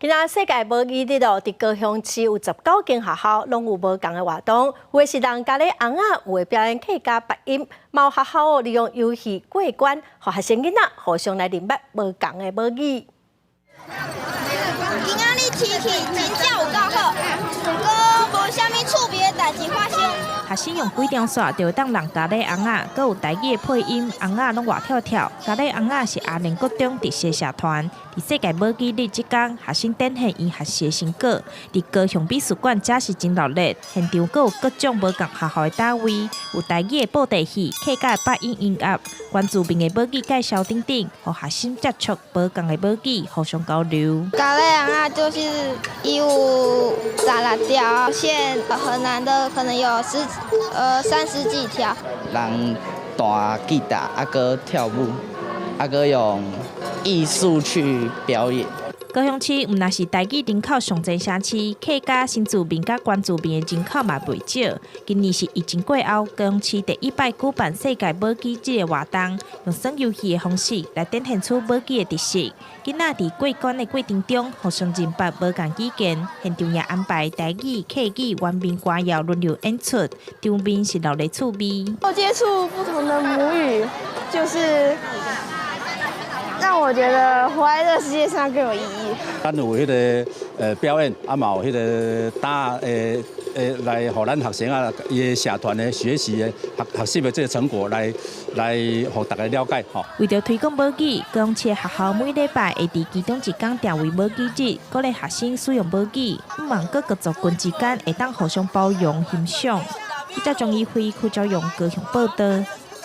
今仔世界母語日哦，佇高雄市有19間學校攏有無仝的活動，有的是人教咧尪仔，有的表演客家八音，嘛有學校哦利用遊戲過關，予學生囡仔互相來認捌無仝的母語。今仔日天氣真正有夠好，閣無啥物趣味的代誌發生。學生用幾條線就會當認咖喱尪仔，閣有台語的配音，尪仔攏活跳跳。咖喱尪仔是阿蓮國中特色社團，佇世界母語日這工，學生展現𪜶學習的成果。佇高雄美術館遮是真熱鬧，現場閣有各種無仝學校的單位，有台語的布袋戲、客家的八音音樂、原住民的母語介紹等等，予學生接觸無仝的母語，互相交流。咖喱尪仔就是有16條線，河南的可能有30幾條。人彈吉他，啊閣跳舞，啊閣用藝術去表演。高雄市毋但是台語人口上濟城市，客家、新住民佮原住民的人口嘛袂少。今年是疫情過後，高雄市第一擺舉辦世界母語日的活動，用耍遊戲的方式來展現出母語的特色。囡仔佇過關的過程中，互相認捌無仝語言，現場也安排台語、客語、原民歌謠輪流演出，場面是熱鬧趣味。我接觸不同的母語，就是讓我覺得活在這個世界上更有意義。咱有彼个表演，啊嘛有彼个打來予咱學生啊，伊的社團的學習的學習的這個成果來予大家了解吼。為著推廣母語，高雄市學校每禮拜會佇其中一工定為母語日，鼓勵學生使用母語，向望各個族群之間會當互相包容欣賞。記者張怡輝、柯昭勇高雄報道。